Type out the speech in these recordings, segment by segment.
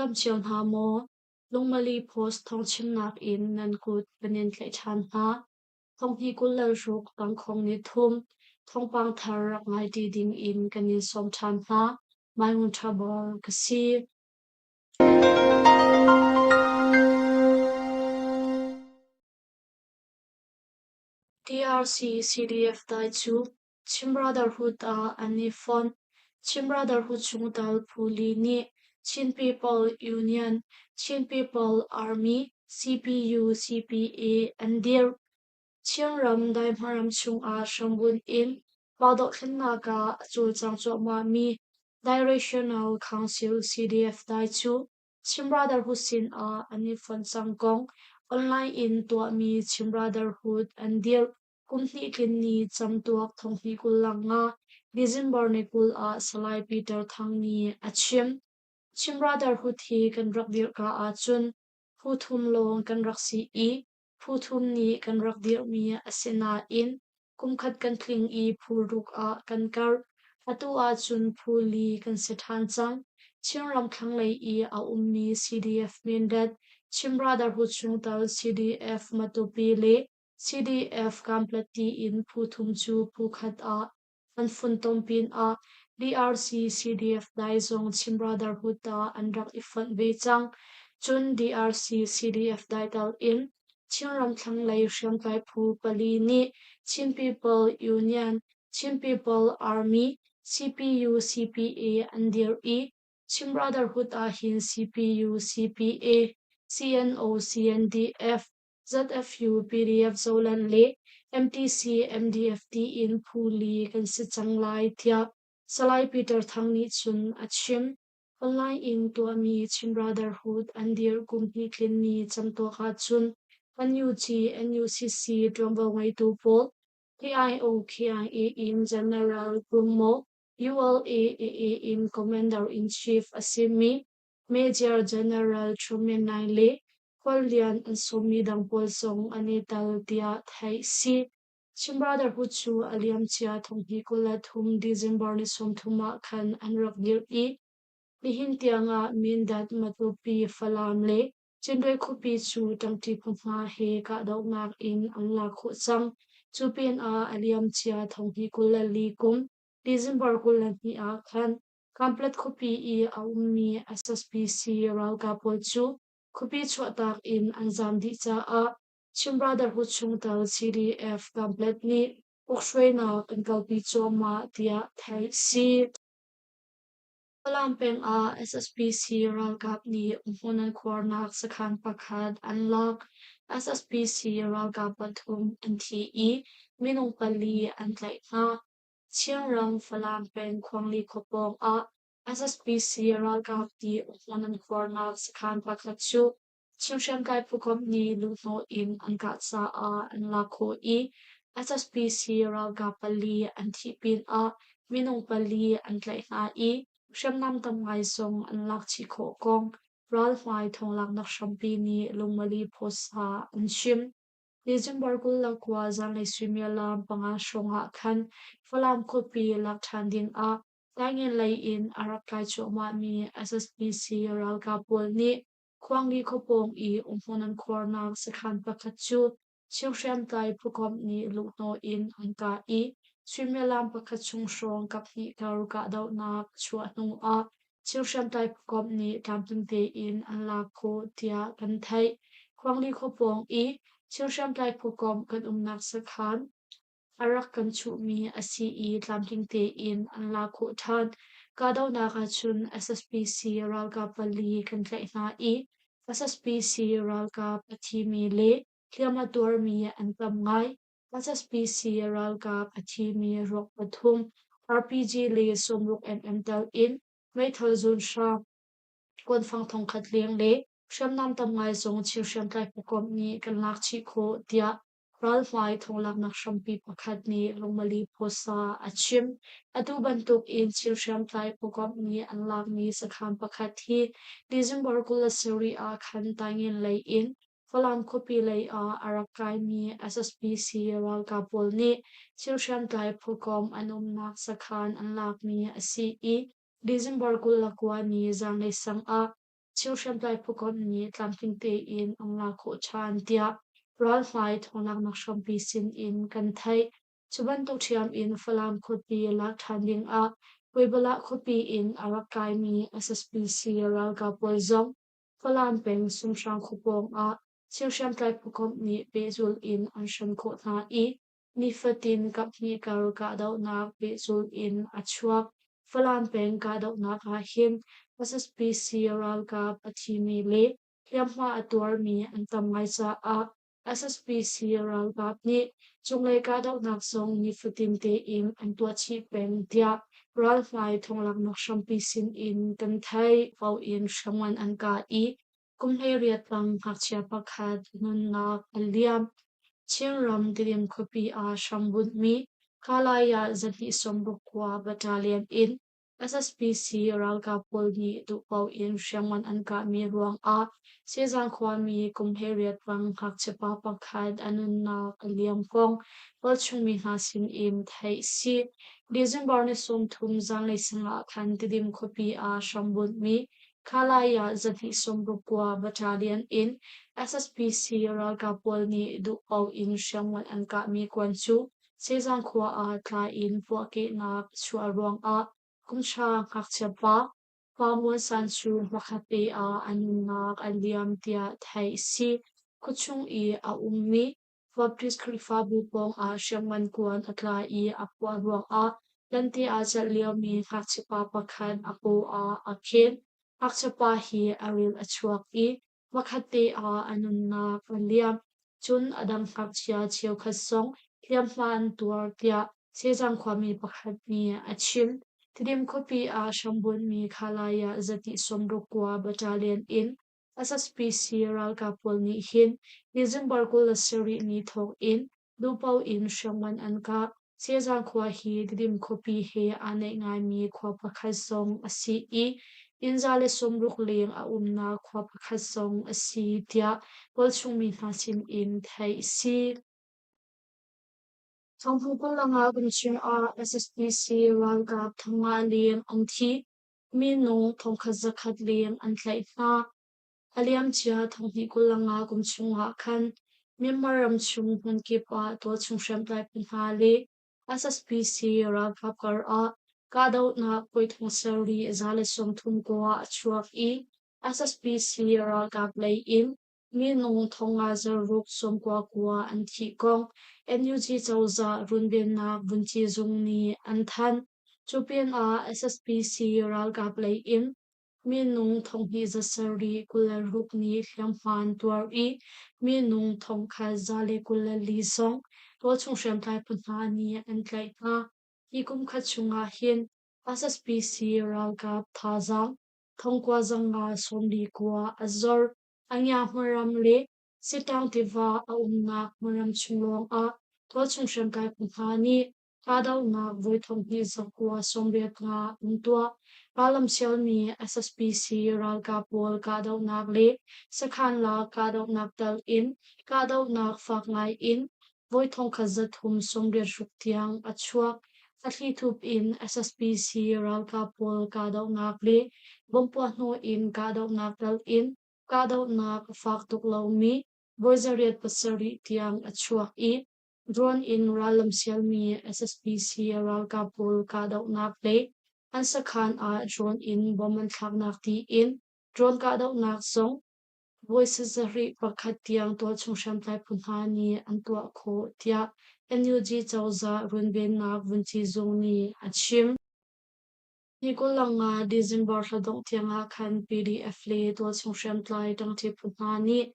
dam cio hna maw? Lungmali Post thawngchimnak in nan kut kan in tlaih ṭhan hna. Thonghni 26 tangkhawng ni thum thawngpang thar rak ngai ṭi ding in kan in sawm ṭhan hna. Mai Ngun Ṭha Bor ka si. TRC CDF dai cu Chin Brotherhood ah an i fonh. Chin Brotherhood chungtel phu li nih Chin People Union, Chin People Army, CPU-CPA an dirh. Chinram Daihmaram chungah hrambunh in mah dohthlennak ah a cawlcang cuahmahmi Directional Council CDF dai cu Chin Brotherhood sinah an i fonh cang kong online in tuahmi Chin Brotherhood an dirh. Kum hnih tlin ni camtuak thonghnih 25 December ni 20 ah Salai Peter Thang nih a chim. Chin Brotherhood hi kan rak dirhka ahcun phu thum lawng kan rak si i phu thum nih kan rak dirhmi a si nain kum khat kan tling i phu ruk ah kan karh. Atu ahcun phu li kan si ṭhan cang. Chinram thlanglei i a ummi CDF Mindat, Chin Brotherhood chungtel CDF Matupi le CDF Kanplet tiin phu thum cu phu khat ah an funtom pinah DRC CDF dai zong Chin Brotherhood ah an rak i fonh ve cang. Cun DRC CDF dai tal in Chinram thlanglei hriamtlai phu pali nih Chin People Union, Chin People Army, CPU CPA an dirh i Chin Brotherhood ahhin CPU CPA, CNO CNDF, ZFU, PDF Zoland le MTC MDF tiin phu li kan si cang lai tiah Salai Peter Thang nih cun a chim. Online in tuahmi Chin Brotherhood an dirh kum hnih tlin ni camtuak ahcun NUG, NUCC ṭuanvo ngeitu pawl KIO, KIA in General Gummo, ULA, AA in Commander-in-Chief a simi Major General Truman Nai le khuallian an sawmmi dang pawl zong an i tel tiah theih a si. Chin Brotherhood cu a liamcia thonghnih 23 December ni 30 ah khan an rak dirh i nihin tiangah Mindat, Matupi, Falam le Cinre khuapi cu ṭangṭi hmunhma he kahdohnak in an lak khawh cang. Cu pinah a liamcia thonghnih 24 kum December 22 ah khan Kanpetlet khuapi i a ummi SSPC ralkap pawl cu khuapi chuahtak in an zaam dih caah Chin Brotherhood chungtel CDF Kanpetlet nih ukhruainak an kalpi cuahmah tiah theih a si. Falam peng ah SSPC ralkap nih umhmun an khuarnak sakhan pakhat an lak. SSPC ralkap pathum an thi i minung pali an tlaih hna. Chinram Falam peng Khuangli khua pawng ah SSPC ralkap ti umhmun an khuarnak sakhan pakhat cu Chin hriamtlai phukomh nih luhhnawh in an kah caah an lak khawh i SSPC ralkap pali an thih pinah minung pali an tlaih hna i hriamnam tam ngai zong an lak chih khawh kong ralhmai thawnglaknak hrampi nih Lungmali Post ah an chim. December 29 zanlei suimilam panga hrawng ah khan Falam khuapi lak ṭhan dingah Taingen lei in a rak tlai cuahmahmi SSPC ralkap pawl nih Khuangli khuapawng i umhmun an khuarnak sakhan pakhat cu Chin hriamtlai phukomh nih luhhnawh in an kah i suimilam pakhat chung hrawng kaphnih kar kahdohnak a chuah hnuah Chin hriamtlai phukomh nih tlamtling tein an lak khawh tiah kan theih. Khuangli khua pawng i Chin hriamtlai phukomh kan umnak sakhan a rak kan chuhmi a si i tlamtling tein an lak khawh ṭhan. Kahdohnak ahcun SSPC ralkap pali kan tlaih hna i SSPC ralkap a thimi le hliam a tuarmi an tam ngai. SSPC ralkap a thimi ruak pathum, RPG le 60 mm tel in meithal zun hra, kuanfang thongkhat leng le hriamnam tam ngai zong Chin hriamtlai phukomh nih kan lak chih khawh tiah ralhmai thonglaknak hrampi pakhat nih Lungmali Phuasa a chim. Atu bantuk in Chin hriamtlai phukomh nih an lakmi sakhan pakhat hi December 27 ah khan Taingen lei in Falam khuapi lei ah a rak kaimi SSPC ralkap pawl nih thil hriamtlai phukomh an umnak sakhan an lakmi a si i December 29 ni zanlei sang ah. Chin hriamtlai phukomh nih tlamtling tein an lak khawh ṭhan tiah ralhmai thawnglaknak hrampi sin in kan theih. Cu bantuk ṭhiam in Falam khuapi lak ṭhan ding ah Puibalah khuapi in a rak kaimi SSPC ralkap pawl zong Falam peng Sunghrang khua pawng ah Chin hriamtlai phukomh nih pehzulh in an hrem khawh hna i nifatin kaphnih kar kahdohnak pehzulh in a chuak. Falam peng kahdohnak ah hin SSPC ralkap a thimi le hliamhma a tuarmi an tam ngai caah SSPC ralkap nih cunglei kahdohnak zong nifatin tein an tuah chih peng tiah ralhmai thonglaknak hrampi sin in kan theih. Ko in hriamngan an kah i kum 18 tang ngakchia pakhat nunnak a liam. Chinram Tidim khuapi ah hrambunhmi Kalaya 260 Battalion in SSPC ralkap pawl nih duhpaoh in hriamngan an kahmi ruangah Sehzang khuami kum 18 tang ngakchia pa pakhat a nunnak a liam kong tualchungmi hna sinin theih a si. December ni 30 zanlei sang ah khan Tidim khuapi ah hrambunhmi Kalaya 269 Battalion in SSPC ralkap pawl nih duhpaoh in hriamngan an kahmi kuan cu Sehzang khua ah tla in puahkehnak a chuah ruangah kumhra ngakchia pa Pa Muan San cu hmakhat te ah a nunnak a liam tiah theih a si. Khuachung i a ummi Baptist Khrihfabu pawngah hriamngan kuan a tla i a puah ruangah lente aa celh liomi ngakchia pa pakhat a paw ah a khen. Ngakchia pa hi a ril a chuak i hmakhat te ah a nunnak a liam. Cun a dang ngakchia cheukhat zong hliamhma an tuar tiah Sehzang khuami pakhat nih a chim. Tidim khuapi ah hrambunhmi Khalaya zati 69 Battalion in SSPC ralkap pawl nih hin December 27 ni thawk in duhpaoh in hriamngan an kah. Sehzang khua hi Tidim khuapi he aa naih ngaimi khua pakhat zong a si i inn 160 leng a umnak khua pakhat zong a si tiah tualchung mi hna sin in theih a si. Thawngphu 25 kum chung ah SSPC ralkap 500 leng an thi. Minung 1,100 leng an tlaih hna. A liamcia 2025 kum chungah khan Myanmar ramchung hmunkip ah tualchung hriamtlai phu hna le SSPC ralkap kar ah kahdohnak voi 7,130 kua a chuak i SSPC ralkap lei in minung 5,699 an thih kong NUG cozah runvennak vunci zung nih an thanh. Cu pinah SSPC ralkap lei in minung 2,726 nih hliamhma an tuar i minung 1,124 zong tualchung hriamtlai phu hna nih an tlaih hna. Hi kum khat chungah hin SSPC ralkap thazaang 9,049 a zor. Angia hmunram le Sitang tiva a umnak hmunram chung lawngah tualchung hriamtlai phu hna nih kahdohnak voi 2,985 an tuah. Rallam sialmi SSPC ralkap pawl kahdohnak le sakhan lak kahdohnak tal in kahdohnak fak ngai in voi 1,386 tiang a chuak. A thlithup in SSPC ralkap pawl kahdohnak le bomb puahhnawh in kahdohnak tal in kahdohnak a fak tuk lomi voi 807 tiang a chuak i drone in rallam sialmi SSPC ralkap pawl kahdohnak le an sakhan ah drone in bomb an thlaknak tiin drone kahdohnak zong voi 31 tiang tualchung hriamtlai phu hna nih an tuah khawh tiah NUG cozah runvennak vunci zung nih a chim. Hi 25 December thla dongh tiang ah khan PDF le tualchung hriamtlai ṭangṭi phu hna nih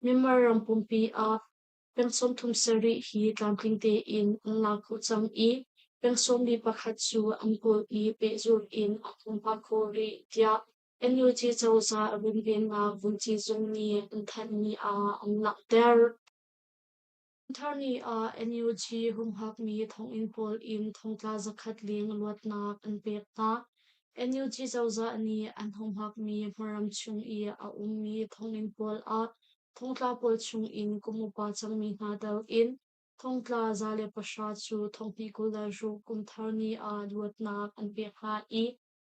Myanmar ram pumpi ah peng 37 hi tlamtling tein an lak khawh cang i peng 41 cu an kawl i pehzulh in a hmunhma khawh rih tiah NUG cozah runvennak vunci zung nih an thanhmi ah an langhter. Thar ni ah NUG humhakmi thonginn pawl in thongtla 100 leng luatnak an pek hna. NUG cozah nih an humhakmi hmaram chung i a ummi thonginn pawl ah thongtla pawl chung in kum upa cangmi hna tel in thongtla 110 cu 2026 kum thar ni ah luatnak an pek hna i.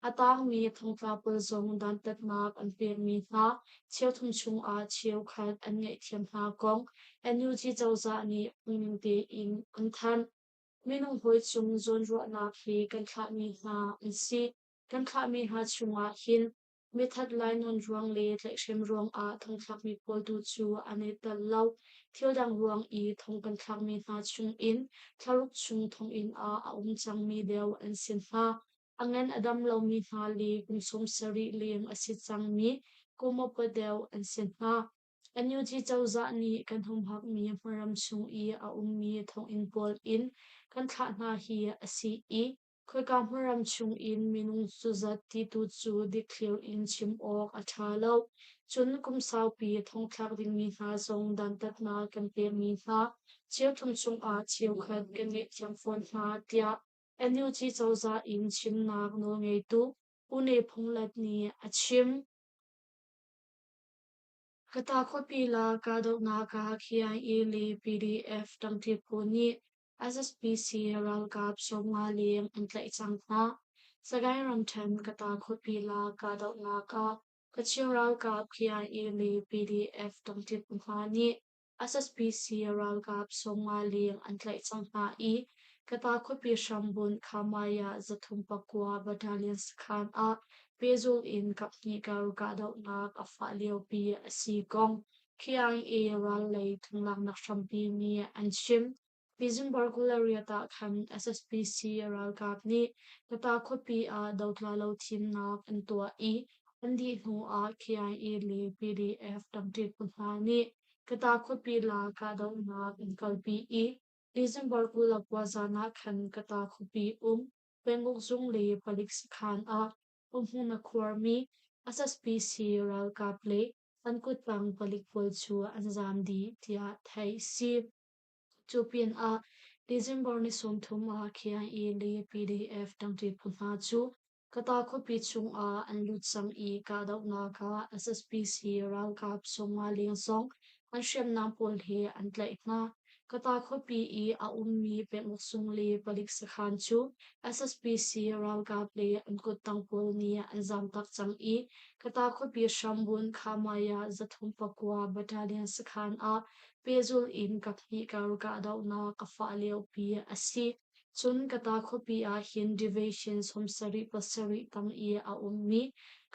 A tangmi thongtla pawl zong dantatnak an pekmi hna cheuthum chungah cheukhat an ngaihthiam hna kong NUG cozah nih phungning tein an thanh. Minung hawi cung zawnruahnak he kan thlahmi hna an si. Kan thlahmi hna chungah hin mithat lainawn ruang le tlaihhrem ruangah thongthlakmi pawl tu cu an i tel lo. Thil dang ruang i thong kan thlakmi hna chungin thlaruk chung thonginn ah a um cangmi deuh an si hna. A ngan a dam lomi hna le kum 70 leng a si cangmi kum upa deuh an si hna. NUG cozah nih kan humhakmi hmunram chung i a ummi thonginn pawl in kan thlah hna hi a si i khoika hmunram chung in minung cuzat ti tu cu dikthlir in chim awk a ṭha lo. Cun kum saupi thongthlak dingmi hna zong dantatnak kan pekmi hna cheuthum chungah cheukhat kan ngaihthiam fawn hna, tiah NUG cozah in chimnak nawlngeitu U Ne Phung Lat nih a chim. Kata khuapi la kahdohnak ah KIA le PDF ṭangṭi phu nih SSPC ralkap 50 leng an tlaih cang hna. Sagaing ramṭhen Kata khuapi la kahdohnak ah Kachin ralkap KIA le PDF ṭangṭi phu hna nih SSPC ralkap 50 leng an tlaih cang hna i Kata khuapi hrambunh Khamaya 309 Battalion sakhan ah pehzulh in kaphnih kar kahdohnak a fah liopi a si kong KIA ral lei thunglaknak hrampi nih an chim. December 28 ah khan SSPC ralkap nih Kata khuapi ah dotla lo thimnak an tuah i an dih hnu ah KIA le PDF ṭangṭi phu hna nih Kata khuapi la kahdohnak an kalpi i December 29 zan ah khan Kata khuapi um penguk zung le palik sakhan ah umhmun a khuarmi SSPC ralkap le an kuttang palik pawl cu an zaam dih tiah theih a si. Cu pinah December ni 30 ah KIA le PDF ṭangṭi phu hna cu Kata khuapi chungah an lut cang i kahdohnak ah SSPC ralkap 50 leng zong an hriamnam pawl he an tlaih hna. Kata khuapi i a ummi penguk sung le palik sakhan cu SSPC ralkap le an kuttang pawl nih an zamtak cang i Kata khuapi hrambunh Khamaya 309 Battalion sakhan ah pehzulh in kaphnih kar kahdohnak a fah liopi a si. Cun Kata khuapi ah hin Division 77 tang i a ummi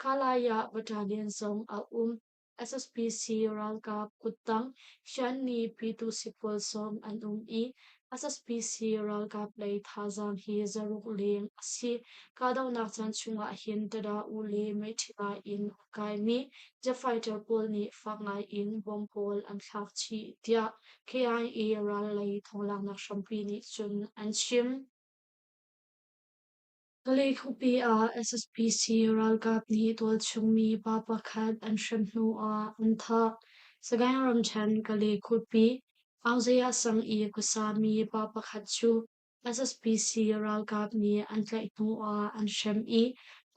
Khalaya Battalion zong a um. SSPC ralkap kuttang Shanni Pyitusi pawl zong an um i SSPC ralkap lei thazaang hi zaruk leng a si. Kahdohnak caan chungah hin Tada U le Meithila in a kaimi jet fighter pawl nih fak ngai in bomb pawl an thlak chih tiah KIA ral lei thawnglaknak hrampi nih cun an chim. Kalay khuapi ah SSPC ralkap nih tualchung mi pa pakhat an hrem hnu ah an thah. Sagaing ramṭhen Kalay khuapi Aungzaya sang i khuasa mi pa pakhat cu SSPC ralkap nih an tlaih hnu ah an hrem i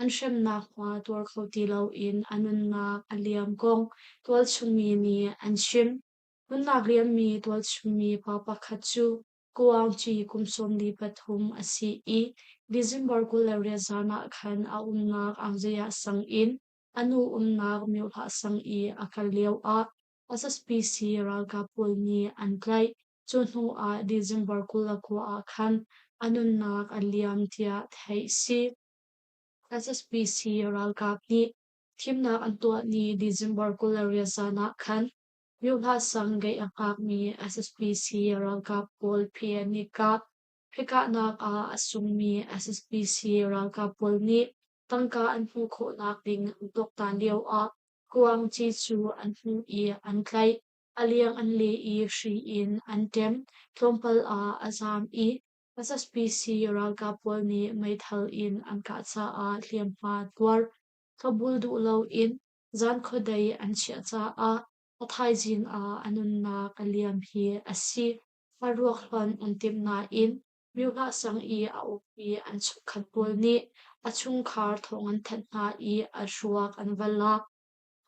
an hremnak hma tuar kho ti loin a nunnak a liam kong tualchung mi nih an chim. Nunnak liammi tualchung mi pa pakhat cu Kuangci kum 43 a si i December 28 zan ah khan a umnak Aungzaya sang in a nu umnak Myohlah sang i a kal lioah SSPC ralkap pawl nih an tlaih. Cu hnu ah December 29 ah khan a nunnak a liam tiah theih si. SSPC ralkap nih thimnak an tuah ni December 28 zan ah khan Myohlah sang gate a hngakmi SSPC ralkap pawl phe an i kah. Phekahnak ah a sungmi SSPC ralkap pawl nih tangka an hmuh khawhnak ding an tuaktan lioah kuangci cu an hmuh i an tlaih. A liang an leh i hri in an ṭem. Tlawmpal ah a zaam i SSPC ralkap pawl nih meithal in an kah caah hliamhma a tuar. Thlopbul duh loin zan khuadei an chiah caah a thaizing ah a nunnak a liam hi a si. A ruak hlonh an timh nain Myohlah sang i a ummi an chungkhat pawl nih a chungkhar thawng an thanh hna i a ruak an va lak.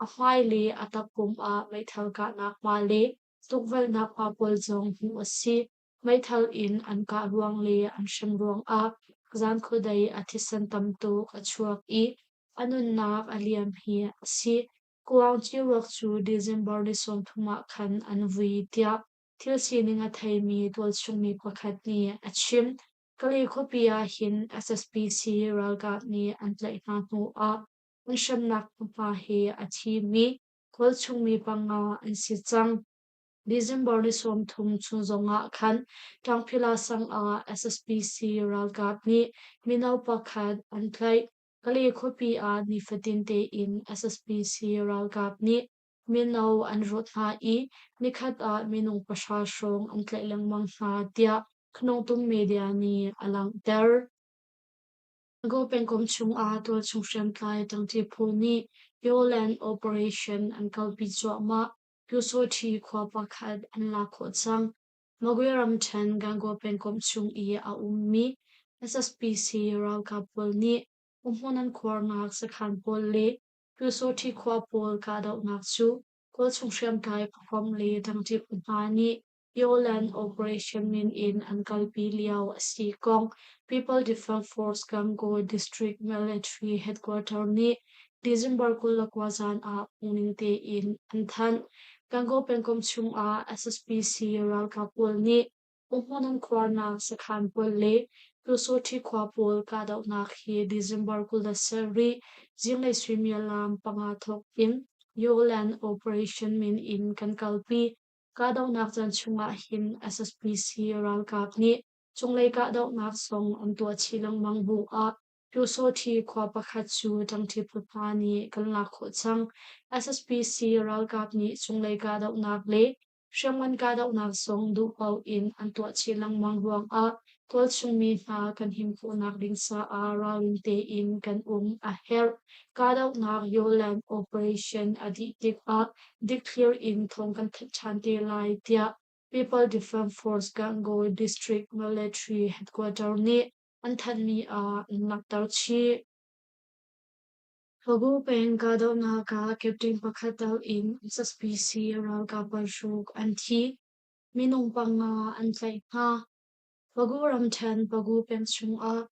A hmai le a takpum ah meithal kahnak hma le tukvelhnak hma pawl zong hmuh a si. Meithal in an kah ruang le an hrem ruangah zan khuadei a thisen tam tuk a chuak i a nunnak a liam hi a si. Kuang Ciruak cu December ni 30 ah khan an vui tiah thil sining a theimi tualchungmi pakhat nih a chim. Kalay khuapi ah hin SSPC ralkap nih an tlaih hna hnu ah an hremnak hmunhma he a thimi kawlchungmi panga an si cang. December ni 30 chung zongah khan Ṭangphila sang ah SSPC ralkap nih mino pakhat an tlaih. Kalay khuapi ah nifatin tein SSPC ralkap nih mino an rawt hna i nikhat ah minung 0 hrawng an tlaih lengmang hna tiah Khnongtum media nih a langhter. Gangaw pengkomh chungah tualchung hriamtlai ṭangṭi phu nih Pyoland Operation an kalpi cuahmah. Pyusawṭhi khua pakhat an lak khawh cang. Magwe ramṭhen Gangaw pengkomh chung i a ummi SSPC ralkap pawl nih umhmun an khuarnak sakhan pawl le Pyusawṭhi khua pawl kahdohnak cu Kawlchung hriamtlai phuhram le ṭangṭi phu hna nih Pyoland Operation min in an kalpi lio a si kong People Defense Force Gangaw District Military Headquarter nih December 29 zan ah phungning tein an thanh. Gangaw pengkomh chungah SSPC ralkap pawl nih umhmun an khuarnak sakhan pawl le Pyusawṭhi khua pawl kahdohnak hi December 27 zinglei suimilam 5 thawk in Yoland Operation min in kan kalpi. Kahdohnak caan chungah hin SSPC ralkap nih cunglei kahdohnak zong an tuah chih lengmang bu ah Pyusawṭhi khua pakhat cu ṭangṭi phu hna nih kan lak khawh cang. SSPC ralkap nih cunglei kahdohnak le hriamngan kahdohnak zong duh paoh in an tuah chih lengmang ruangah tualchungmi hna kan him khawhnak ding caah ralring tein kan um a herh. Kahdohnak Yoland Operation a dih tikah dikthlir in thawng kan thanh ṭhan te lai tiah People Defense Force Gangaw District Military Headquarter nih an thanhmi ah an langhter chih. Fagu peng kahdohnak ah captain pakhat tal in SSPC ralkap paruk an thi. Minung panga an tlaih hna. Fagu ramṭhen Pagu peng chungah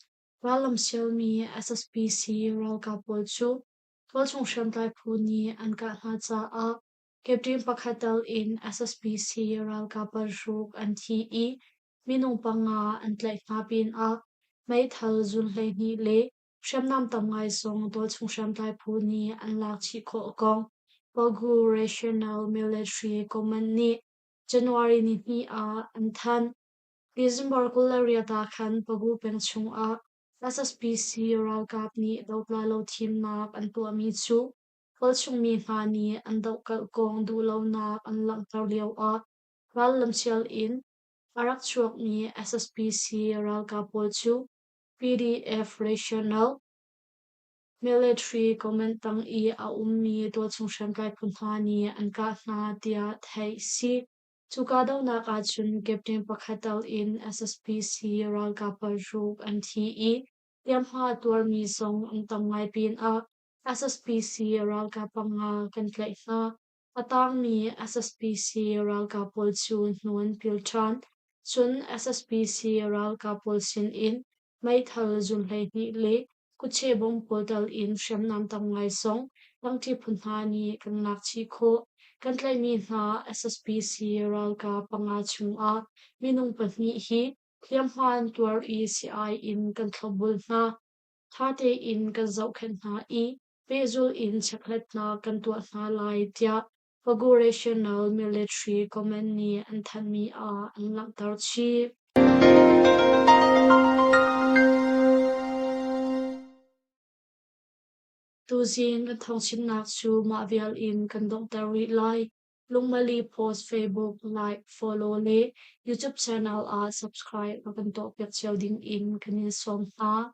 rallam sialmi SSPC ralkap pawl cu tualchung hriamtlai phu nih an kah hna caah captain pakhat tal in SSPC ralkap paruk an thi i minung panga an tlaih hna pinah meithal zun 12 le hriamnam tam ngai zong tualchung hriamtlai phu nih an lak chih khawh kong Pagu Regional Military Command nih January 2 ah an thanh. December 28 ah khan Pagu peng chungah SSPC ralkap nih dotla lo thimnak an tuahmi cu tualchungmi hna nih an dohkalh kong duhlonak an langhter lioah ral lamsial in a rak chuakmi SSPC ralkap pawl cu PDF Regional Military Command tang i a ummi tualchung hriamtlai phu hna nih an kah hna tiah theih si. Cu kahdohnak ahcun captain pakhat tal in SSPC ralkap paruk an thi i hliamhma a tuarmi zong an tam ngai pinah SSPC ralkap panga kan tlaih hna. A tangmi SSPC ralkap pawl cu hnu an pil ṭhan. Cun SSPC ralkap pawl sinin meithal zun 12 le kutche bom pawl tal in hriamnam tam ngai zong ṭangṭi phu hna nih kan lak chih khawh. Kan tlaihmi hna SSPC ralkap panga chungah minung pahnih hi hliamhma an tuar i sii-ai in kan thlopbul hna. Ṭha tein kan zohkhenh hna i pehzulh in chekhlatnak kan tuah hna lai tiah Pagu Regional Military Command nih an thanhmi ah an langhter chih. Tuzing kan thawngchimnak cu mah vial in kan donghter rih lai. Lungmali Post Facebook like, follow le YouTube channel ah subscribe a kan tuahpiak cio ding in kan in sawm hna.